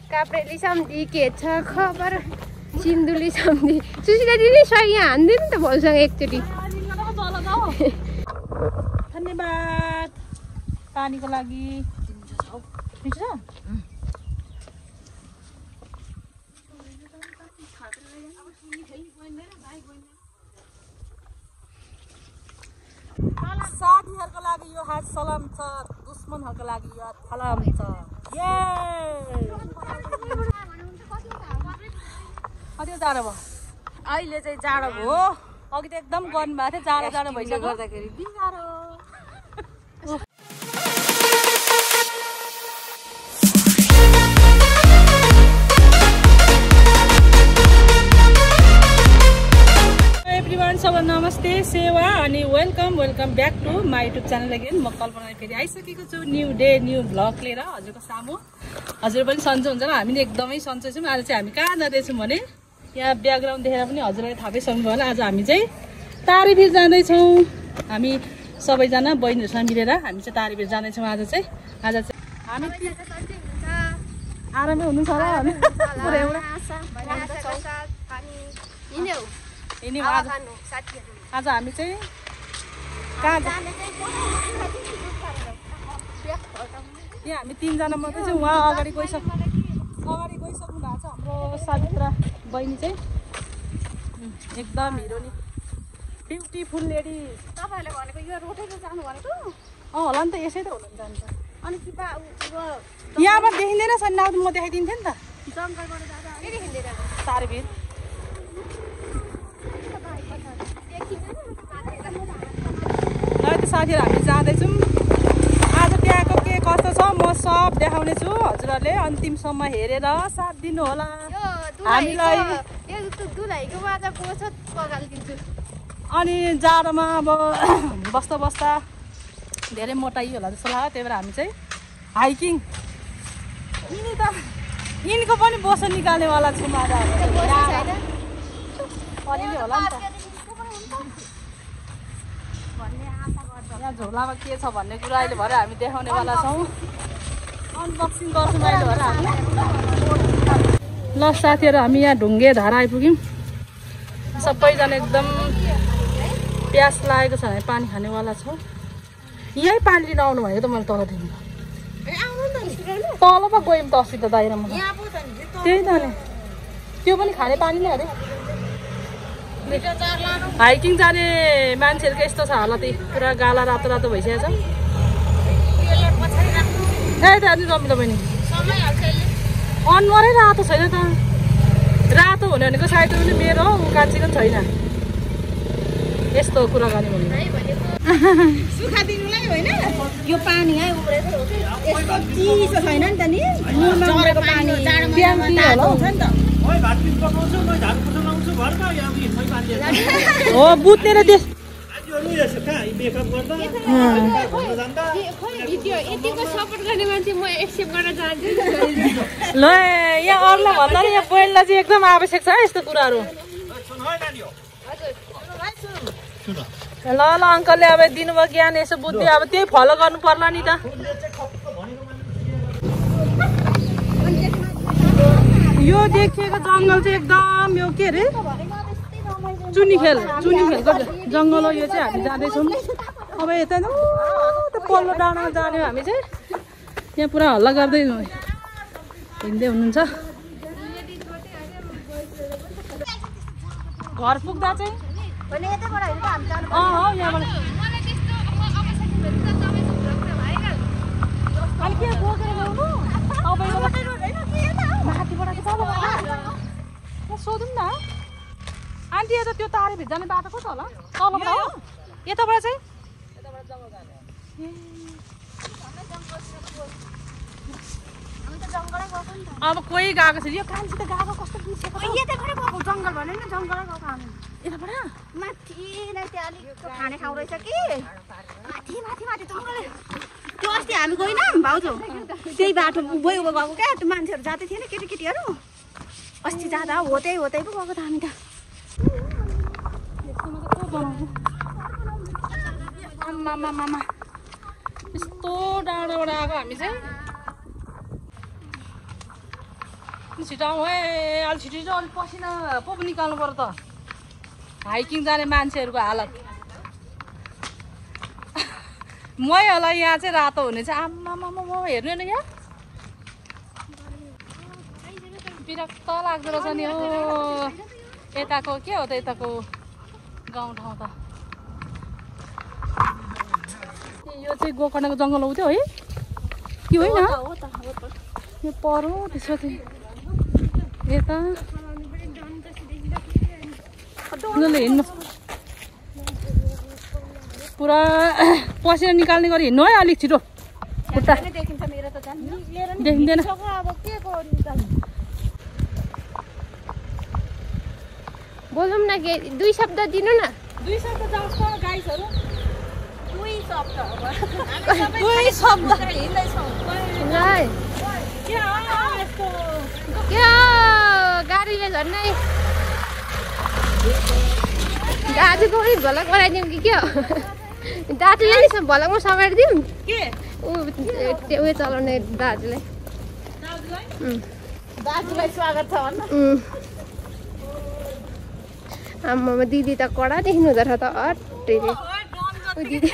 काप्रेली सम्धी के छ खबर सिन्धुली सम्धी सुशीला दिदी सही यहाँ हान्दिनु नि त भाउसँग एकचोटि धन्यवाद पानीको लागि साथीहरुको लागि यो हात सलाम छ दुश्मनहरुको लागि यो हात फलाम छ कति जाडो भयो अहिले चाहिँ जाडो भयो अघि त एकदम गर्नु भएको थियो जाडो भइसक्यो गर्दाखेरि बिगारो एभ्रीवन सबैलाई नमस्ते सेवा अनि welcome back to my YouTube channel again म कल्पना फेरि आइसकेको छु न्यू डे न्यू भ्लग लिएर हजुरको सामु हजुर पनि सन्चो हुन्छ र हामीले एकदमै सन्चो छौँ आज चाहिँ हामी कहाँ जाँदैछौँ भने यहाँ ब्याकग्राउन्ड देखेर पनि हजुरलाई थाहा पाइसक्नुभयो होला आज हामी चाहिँ तारेभिर जाँदैछौँ हामी सबैजना बहिनीहरूसँग मिलेर हामी चाहिँ तारेभिर जाँदैछौँ आज चाहिँ हामी आरामै हुनुहुन्छ होला आज हामी चाहिँ कहाँ यहाँ हामी तीनजना मात्रै चाहिँ उहाँ अगाडि गइसक्नु भएको छ हाम्रो सावित्रा बहिनी चाहिँ एकदम हिरोनी ब्युटिफुल लेडी तपाईहरुले भनेको यो रोडैमा जानु भनेको होला नि त यसै त होला नि जान्छ अनि कि बा यहाँबाट देखिँदैन छैन म देखाइदिन्थेँ नि त जङ्गलबाट जाँदा के देखिँदैन तारेभिर साथीहरु हामी जाँदैछौँ आज त्यहाँको के कस्तो छ म सब देखाउने छु हजुरहरूले अन्तिमसम्म हेरेर साथ दिनु होला हामीलाई अनि जाडोमा अब बस्दा बस्दा धेरै मोटाइ होला जस्तो लाग्यो त्यही भएर हामी चाहिँ हाइकिङ यिनको पनि बोसो निकाल्नेवाला छौँ आज अलिअलि होला नि त यहाँ झोलामा के छ भन्ने कुरा अहिले भएर हामी देखाउनेवाला छौँ अनबक्सिङ गर्छौँ अहिले भएर हामी ल साथीहरू हामी यहाँ ढुङ्गे धारा आइपुग्यौँ सबैजना एकदम प्यास लागेको छ भने पानी खानेवाला छौँ यहीँ पानी लिन आउनु भनेको त मैले तलदेखि तल पो गयौँ त अस्ति त दाइरामा त्यही त नि त्यो पनि खाने पानी नै अरे हाइकिङ जाने मान्छेहरूको यस्तो छ हालत पुरा गाला रातो रातो भइसकेको छ त्यही त अनि रमिलो बहिनी अनुहारै रातो छैन त रातो हुने भनेको सायद पनि मेरो हो कान्छीको पनि छैन यस्तो कुरा गर्ने भने सुखा दिनुलाई होइन यो पानी है यस्तो चिसो छैन नि त नि मुनमा पानी हो बुझ्ने र त्यस ल यहाँ अरूलाई भन्दा नि यहाँ बहिनीलाई चाहिँ एकदम आवश्यक छ यस्तो कुराहरू ल अङ्कलले अब दिनुभयो ज्ञान यसो बुद्धि अब त्यही फलो गर्नु पर्ला नि त यो देखिएको जङ्गल चाहिँ एकदम यो के अरे चुनीखेलको जङ्गल हो यो चाहिँ हामी जाँदैछौँ अब यता न त्यो पल्लो डाँडामा जाने हामी चाहिँ यहाँ पुरा हल्ला गर्दै हिँड्दै हुनुहुन्छ घर पुग्दा चाहिँ यहाँबाट अनि के बोकेर ल्याउनु सोधौँ न आन्टी यता त्यो तारेभिर जाने बाटो कस्तो होला तलबाट हो यताबाट चाहिँ अब कोही गएको छ यो कान्छी त गएको कस्तो यताबाट जङ्गल भने नि जङ्गलै गएको हामी यताबाट माथि नै त्यो अलिक खाने ठाउँ रहेछ कि माथि जङ्गल त्यो अस्ति हामी गएनौँ भाउजू त्यही बाटो गयो गएको क्या त्यो मान्छेहरू जाँदै थिएन केटीकेटीहरू अस्ति जाँदा होतै पो गएको त हामी त आमा यस्तो डाँडाबाट आएको हामी चाहिँ छिटो आऊ है अलि छिटो छिटो अलिक पसिना पो पनि निकाल्नु पर्यो त हाइकिङ जाने मान्छेहरूको हालत मै होला यहाँ चाहिँ रातो हुने चाहिँ आम्मामामा हेर्नु न यहाँ विरक्त लाग्दो रहेछ नि हो यताको के हो त यताको गाउँठाउँ त यो चाहिँ गोकर्णको जङ्गल हो त्यो है कि होइन यो पर त्यसपछि यता हिँड्नु पुरा पसिना निकाल्ने गरी हिँड्नु है अलिक छिटो खुट्टा देखिँदैन बोलौँ न के 2 शब्द दिनु न 2 शब्द जान्छ गाइसहरु 2 शब्द हिँड्दैछौँ क्या गाडीले झन्नै दाजुको पनि भलक बनाइदिउँ कि क्या दाजुले नि भलकमा समेटिदिउँ के उयो चलाउने दाजुलाई स्वागत छ भन्न आम्मामा दिदी त कडा देख्नु हुँदो रहेछ त अटेले दिदी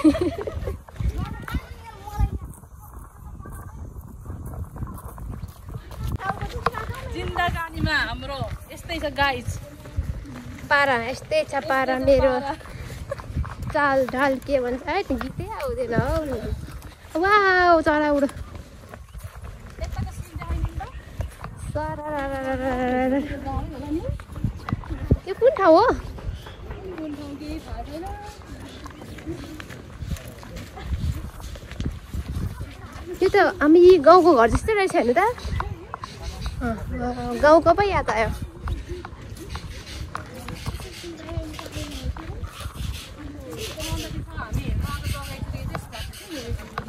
जिन्दगानीमा हाम्रो यस्तै छ गाइज पारा यस्तै छ पारा मेरो चाल ढाल के भन्छ है त्यो गीतै आउँदैन हौ वाउ चरा उडो यो कुन ठाउँ हो यो त हामी गाउँको घर जस्तै रहेछ हेर्नु त गाउँको पो याद आयो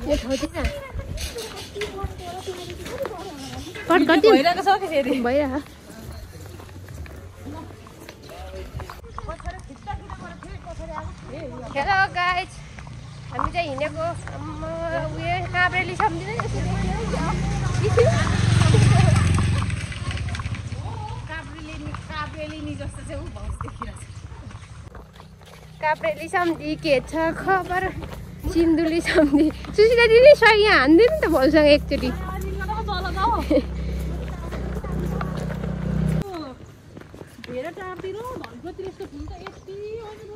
यो ठाउँ चाहिँ कट गरिदिउँ भइरहेको छ कि फेरि भइरह हेलो गाइज हामी चाहिँ हिँडेको उयो काभ्रेली सम्झिँदै काभ्रेली सम्झी के छ खबर सिन्धुली सम्झी सुशीला दिदी सही यहाँ हान्दिनु त भाउसँग एकचोटि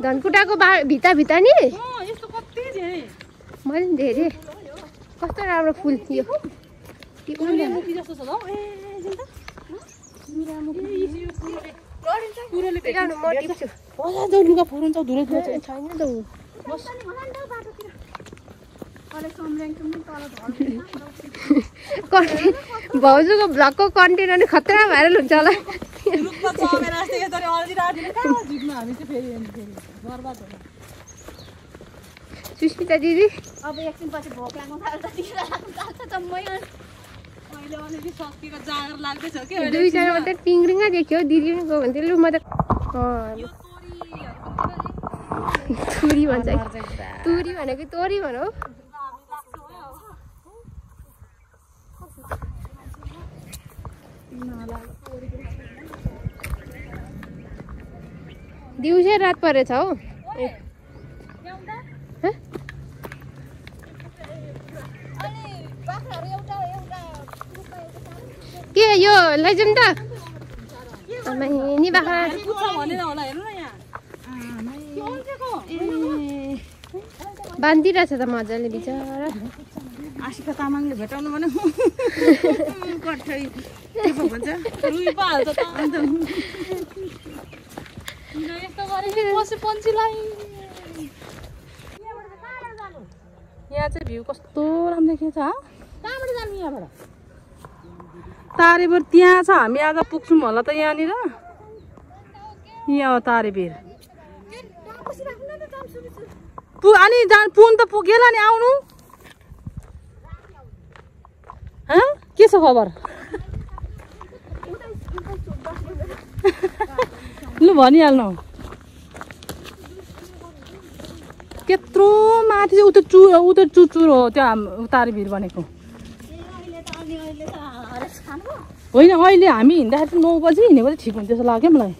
धनकुटाको भित्ता भित्ता नि मैले पनि धेरै कस्तो राम्रो फुल यो भाउजूको भ्लगको कन्टेन्ट अनि खतरा भाइरल हुन्छ होला सुस्मिता दिदी अब एकछिनपछि भोक लाग्नु थाल्छ जम्मै दुईजना मात्रै टिङ्रिङ्गा देख्यो दिदी पनि गयो भने लु म त तुरी भन्छ तुरी भनेको तोरी भनौ दिउँसै रात परेछ हौ के यो लैजाउँ त नि बाख्रा बाँधिरहेछ त मजाले बिचरा आशिका तामाङले भेटाउनु भने कठै के पो भन्छ रुई पो हाल्छ त अन्त यस्तो गरेको पशु पन्छीलाई यहाँ चाहिँ भ्यू कस्तो राम्रो देखिन्छ कहाँबाट जानु यहाँबाट तारेबेर त्यहाँ छ हामी आज पुग्छौँ होला त यहाँनिर यहाँ हो तारेबेर अनि पुन त पुगेला नि आउनु के छ खबर लु भनिहाल्नु त्यत्रो माथि चाहिँ उता चुचुर हो त्यो तारेभिर भनेको होइन अहिले हामी हिँड्दाखेरि 9 बजी हिँडेको चाहिँ ठिक हुन्थ्यो जस्तो लाग्यो मलाई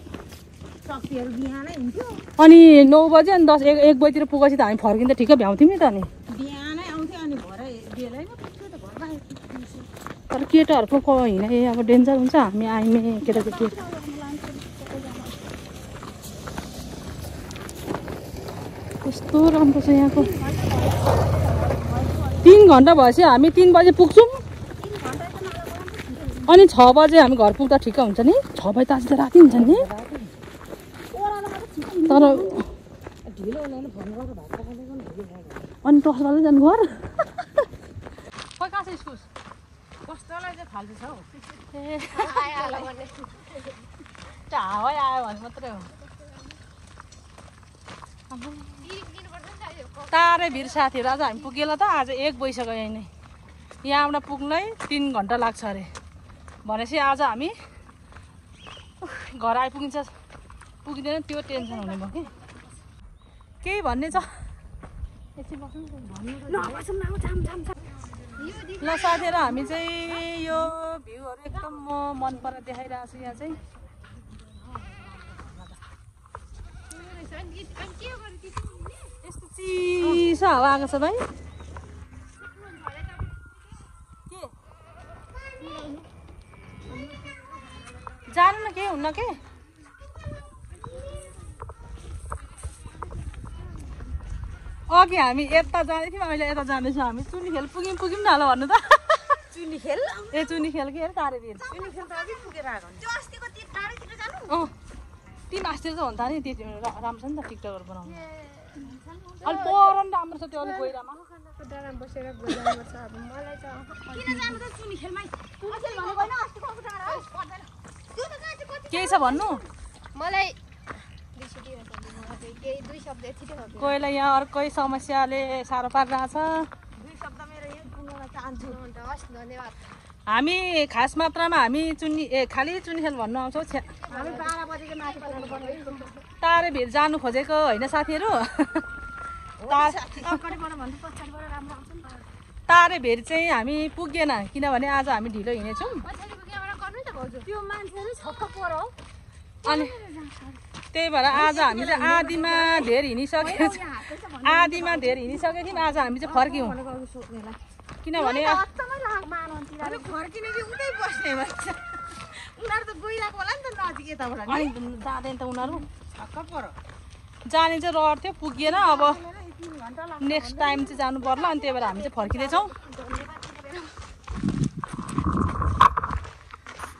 शक्तिहरू बिहानै हुन्थ्यो अनि 9 बजी अनि 10 1 बजीतिर पुगेपछि त हामी फर्किँदा ठिक्क भ्याउँथ्यौँ नि त नि बिहानै आउँथ्यो अनि भरे बेलैमा पुग्थ्यो त घरमा तर केटाहरूको हिँडाइ अब डेन्जर हुन्छ हामी आइमे केटाकेटी कस्तो राम्रो छ यहाँको 3 घन्टा भएपछि हामी 3 बजे पुग्छौँ अनि 6 बजे हामी घर पुग्दा ठिक्क हुन्छ नि 6 बजे त आज त राति हुन्छ नि तर अनि टसवालै जानु घर खोइ कहाँ छ इस्कुस कस्तोलाई चाहिँ फाल्टो छ हौ ए हावै आयो भने मात्रै हो तारै भिर साथीहरू आज हामी पुगेला त आज 1 बजिसक्यो यहीँ नै यहाँबाट पुग्नै 3 घन्टा लाग्छ अरे भनेपछि आज हामी घर आइपुगिन्छ पुगिँदैन त्यो टेन्सन हुने भयो कि केही भन्ने छ ल साथीहरू हामी चाहिँ यो भ्यूहरू एकदम मन परेर देखाइरहेको छु यहाँ चाहिँ यस्तो चिसो हावा आएको छ भाइ के जानु न केही हुन्न के अघि हामी यता जाँदै थियौँ अहिले यता जाँदैछौँ हामी चुनी खेल पुग्यौँ न होला भन्नु त चुनी खेल ए चुनी खेल के अरे तारे भिर चुनी खेल त अघि पुगेर आएको त्यो अस्तिको त्यो टाढैतिर जानु तिन अस्तिर त हुन्छ नि त्यति राम्रो छ नि त टिकटकहरू बनाउनु अलिक पर नि राम्रो छ त्यो अलिक गहिरामा बसेर जानुपर्छ अब मलाई त किन जानु त चुनी खेलमै पुग्छ भनेको होइन अस्तिको टाढा हो पर्दैन त्यो त कहाँ चाहिँ कति केही छ भन्नु मलाई केही 2 शब्द यति हो कोहीलाई यहाँ अर्कै समस्याले साह्रो पारिरहेछ 2 शब्द मेरो यही पुग्न चाहन्छु हस् धन्यवाद हामी खास मात्रामा हामी खालि चुनी खेल भन्नु आउँछौँ हामी 12 बजेको माथि पुग्नु पर्ने तारे भिर जानु खोजेको होइन साथीहरू अगाडिबाट भन्दा पछाडिबाट राम्रो आउँछ नि तारे भिर चाहिँ हामी पुगेन किनभने आज हामी ढिलो हिँडेछौँ त्यो मान्छेले छक्क परो अनि त्यही भएर आज हामी चाहिँ आधीमा धेर हिँडिसकेको छौँ आधीमा धेर हिँडिसकेको थियौँ आज हामी चाहिँ फर्क्यौँ किनभने फर्किने कि उतै बस्ने भन्छ उनीहरू त गइरहेको होला नि त नजिक यताबाट अनि जाँदैन त उनीहरू छक्क परो जाने चाहिँ रहर थियो पुगेन अब नेक्स्ट टाइम चाहिँ जानु पर्ला अनि त्यही भएर हामी चाहिँ फर्किँदैछौँ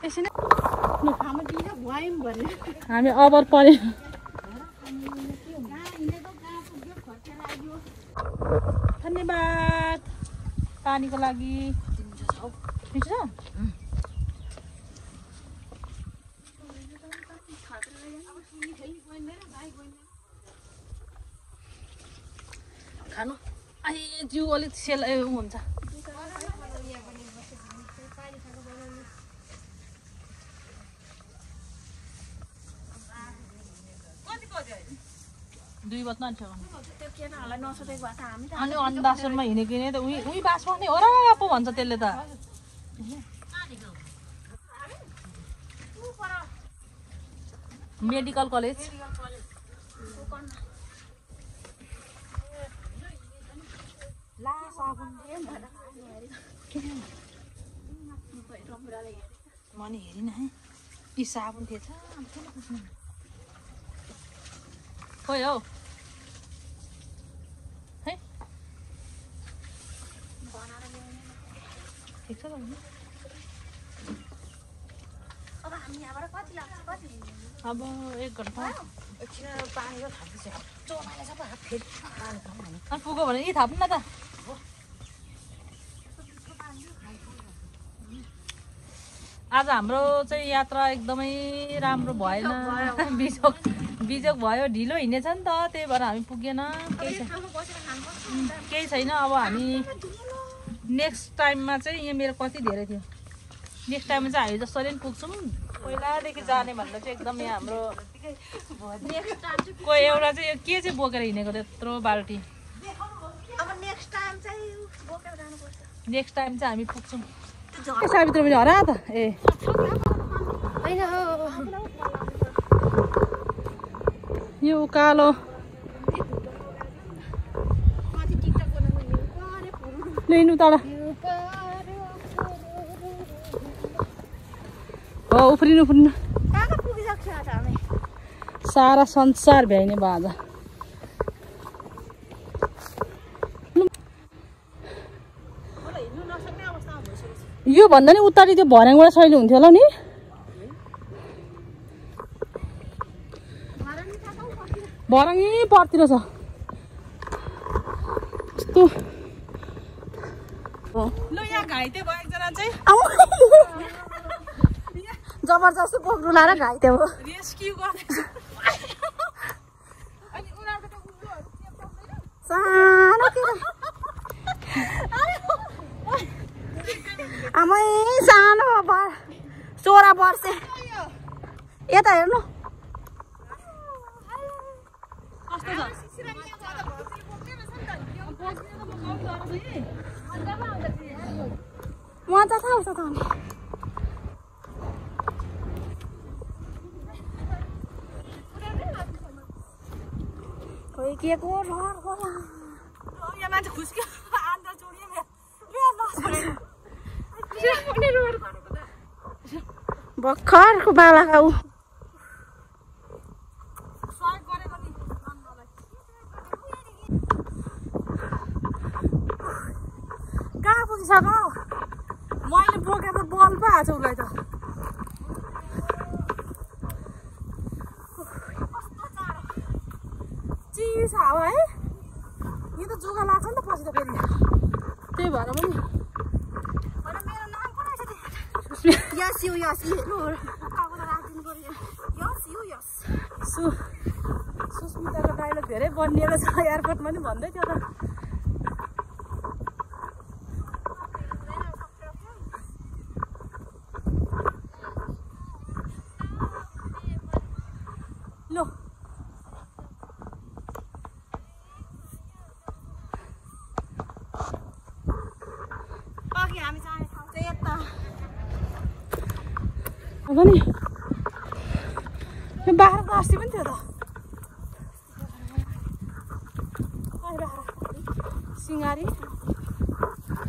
यसै नै हामी अबर पऱ्यो धन्यवाद पानीको लागि मिठो छ खानु जिउ अलिक सेल हुन्छ दुई बज्न अनि अन्दाजमा हिँडेको नि त उही बासमा नि हो र पो भन्छ त्यसले त मेडिकल कलेज मैले हेरिन है यी साबुन थिएछ खोइ हौ है ठिक छ त अब हामी यहाँबाट कति लाग्छ कति अब 1 घन्टा एकछिन पानीको थाप्दैछ चोमाले सब हात फेरि अनि पुग्यो भने यी थाप्नु न त आज हाम्रो चाहिँ यात्रा एकदमै राम्रो भएन बिजोक भयो ढिलो हिँडेछ नि त त्यही भएर हामी पुगेन केही छैन अब हामी नेक्स्ट टाइममा चाहिँ यहाँ मेरो कति धेरै थियो नेक्स्ट टाइममा चाहिँ हामी जसरी पनि पुग्छौँ पहिलादेखि जाने भनेर चाहिँ एकदम यहाँ हाम्रो कोही एउटा चाहिँ के चाहिँ बोकेर हिँडेको त्यत्रो बाल्टी अब नेक्स्ट टाइम चाहिँ बोकेर जानुपर्छ नेक्स्ट टाइम चाहिँ हामी पुग्छौँ साभित्र पनि हरा त ए होइन यो कालो लिनु तल हो उफ्रिनु उफ्रिनु सारा संसार भ्याइने बाजा यो भन्दा नि उतारि त्यो भर्याङबाट सहिले हुन्थ्यो होला नि भर्याङ परतिर छ यस्तो ल यहाँ घाइते भयो एकजना चाहिँ जबरजस्ती पक्नु लाएर घाइते हो रेस्क्यु गर्दैछ सानो आमै सानो चोरा वर्षे यता हेर्नु मजा आउँछ त अनि खोइ के को रहर होला यहाँ मान्छे खुस्क्यो आन्दा जोडियो भर्खरको बाला खाऊ कहाँ पुगिसक्यो मैले बोकेर बल पो आएको उसलाई त चिस हावा है यो त जुगा लाग्छ नि त पछि त फेरि त्यही भएर पनि मेरो नाम पो रहेछ यस यु यस सुस्मिताको डायलग धेरै बनिएको छ एयरपोर्टमा नि भन्दै थियो त लो अघि हामी जाने ठाउँ चाहिँ यता अब नि यो बाख्राको अस्ति पनि थियो त सिँगारी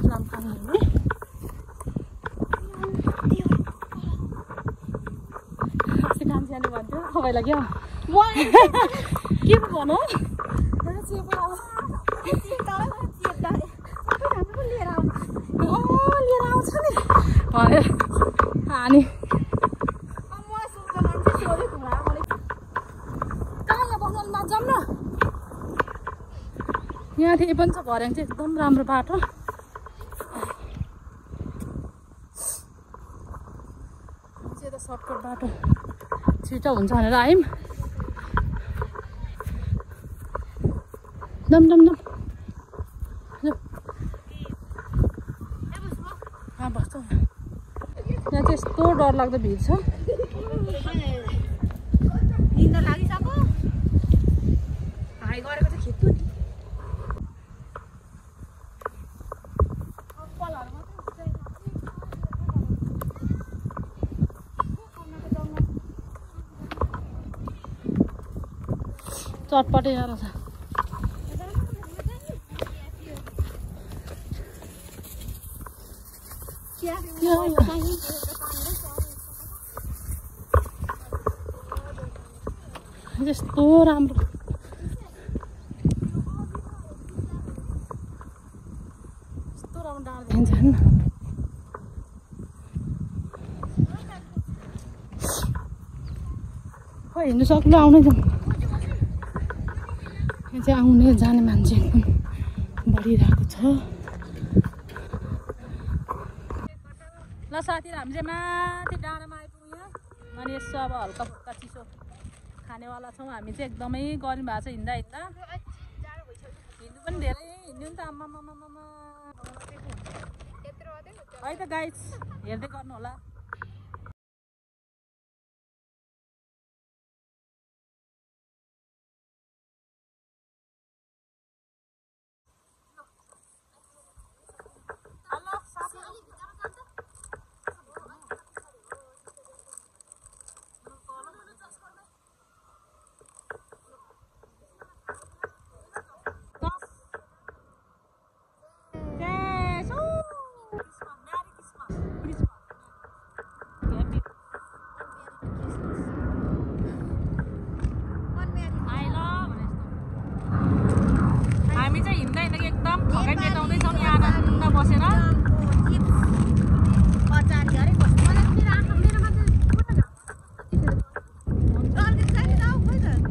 लामकाने अस्ति काम जाने भन्थ्यो तपाईँलाई क्या के पो भनौँ लिएर आउँछ नि भनेर हानी जाऊँ न यहाँ थिए पनि छ भर्याङ चाहिँ एकदम राम्रो बाटो चाहिँ त सर्टकट बाटो छिटो हुन्छ भनेर आयौँ दम दम दम बस्छ यहाँ चाहिँ यस्तो डरलाग्दो भिड छ निन्दा लागिसक्यो हाई गरेको चाहिँ खिच्नु नि चटपटे आएर छ यस्तो राम्रो यस्तो राम्रो डाँडा देखिन्छ होइन खोइ हिँड्नु सक्नु आउनै जाउँ यहाँ चाहिँ आउने जाने मान्छे एकदम बढिरहेको छ ल साथीहरू हामी चाहिँ माथि डाँडामा आइपुग्यो अनि यसो अब हल्का फुल्का चिसो खानेवाला छौँ हामी चाहिँ एकदमै गर्मी भएको छ हिँड्दा हिँड्दा हिँड्नु पनि धेरै हिँड्नु नि त आम्मा है त गाइस हेर्दै गर्नु होला बसेर अचार अरे कस्तो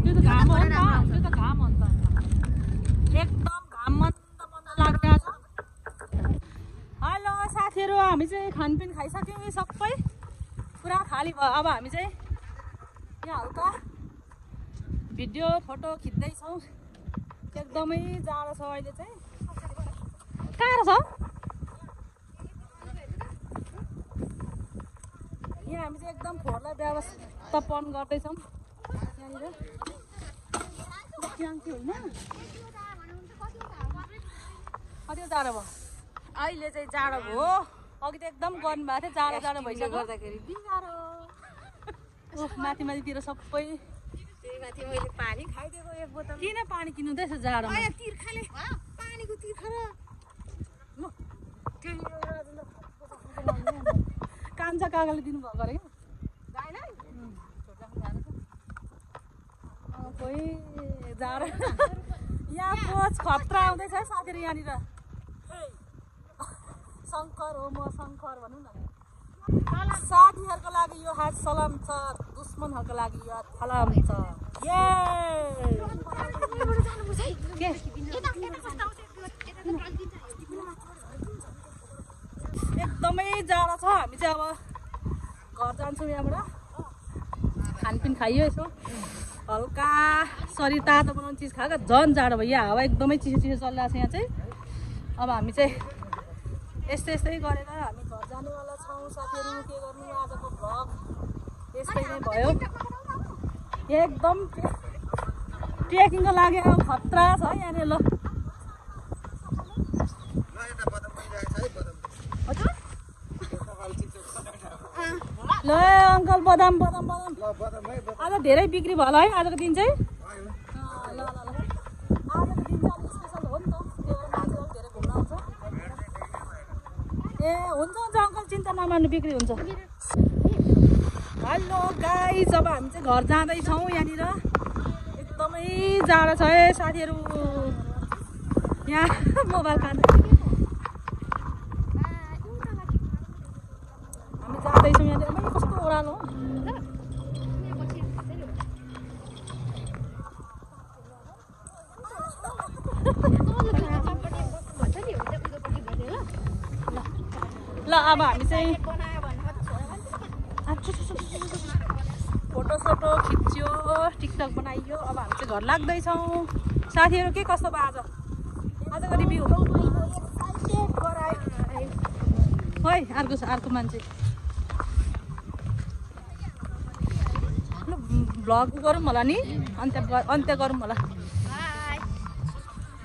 त्यो त घाम हो नि त त्यो त घाम हो नि त एकदम घाम मन्द लाग्दै छ। हेलो साथीहरू हामी चाहिँ खानपिन खाइसक्यौँ सबै पुरा खाली भयो। अब हामी चाहिँ यहाँ हल्का भिडियो फोटो खिच्दैछौँ। एकदमै जाडो छ अहिले चाहिँ। कहाँ छ यहाँ हामी चाहिँ एकदम फोहोरलाई व्यवस्थापन गर्दैछौँ यहाँनिर। कति जाडो भयो अहिले चाहिँ जाडो भयो। अघि त एकदम गर्नु भएको थियो जाडो जाडो भइसक्यो गर्दाखेरि बिगारो माथि माथितिर सबै माथि मैले पानी खाइदिएको एक बोतल। किन पानी किन्नु त यसो जाडोमा तिर्खाले पानीको तिर्खा र कान्छा काकाले दिनुभएको अरे कोही जाडो यहाँ कोच खतरा आउँदैछ है साथीहरू यहाँनिर। शङ्कर हो म शङ्कर भनौँ न। साथीहरूको लागि यो हात सलाम छ दुश्मनहरूको लागि यो फलाम छ। एकदमै जाडो छ। हामी चाहिँ अब घर जान्छौँ यहाँबाट। खानपिन खाइयो यसो हल्का शरीर तातो बनाउने चिज खाएको झन् जाडो भयो। यहाँ हावा एकदमै चिसो चिसो चलिरहेको छ यहाँ चाहिँ। अब हामी चाहिँ यस्तै गरेर हामी घर जानेवाला छौँ साथीहरू। के गर्नु आजको भ्लग यस्तै नै भयो। एकदम ट्रेकिङको लागि अब खतरा छ यहाँनिर। ल ल अङ्कल बदाम आज धेरै बिक्री भयो होला है आजको दिन चाहिँ। ल आजको दिन चाहिँ अलिक स्पेसल हो नि त त्यो मान्छेहरू धेरै घुम्न आउँछ। ए हुन्छ अङ्कल चिन्ता नमान्नु बिक्री हुन्छ। हेलो गाइस अब हामी चाहिँ घर जाँदैछौँ यहाँनिर। एकदमै जाडो छ है साथीहरू। यहाँ मोबाइल खाँदै हामी जाँदैछौँ यहाँनिर। मैले कस्तो ओह्रालो हो ल अब हामी चाहिँ फोटोसोटो खिच्यो टिकटक बनाइयो। अब हामी चाहिँ घर लाग्दैछौँ साथीहरू। के कस्तो भयो आजको रिभ्यू है अर्को मान्छे। ल भ्लग गरौँ होला नि अन्त्य गरौँ होला।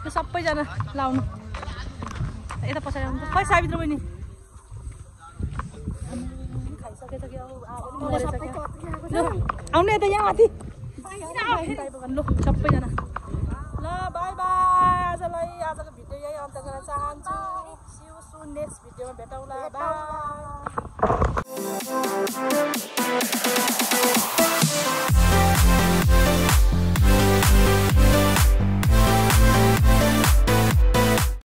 त्यो सबैजना लाउनु यता पछाडि आउनु। खै सावित्री बहिनी आउनु यता यहाँ माथि ल सबैजना। ल बाई बाई आजलाई आजको भिडियो यही अन्त्य गर्न चाहन्छु। सी यू सुन नेक्स्ट भिडियोमा भेटौँला। बाई।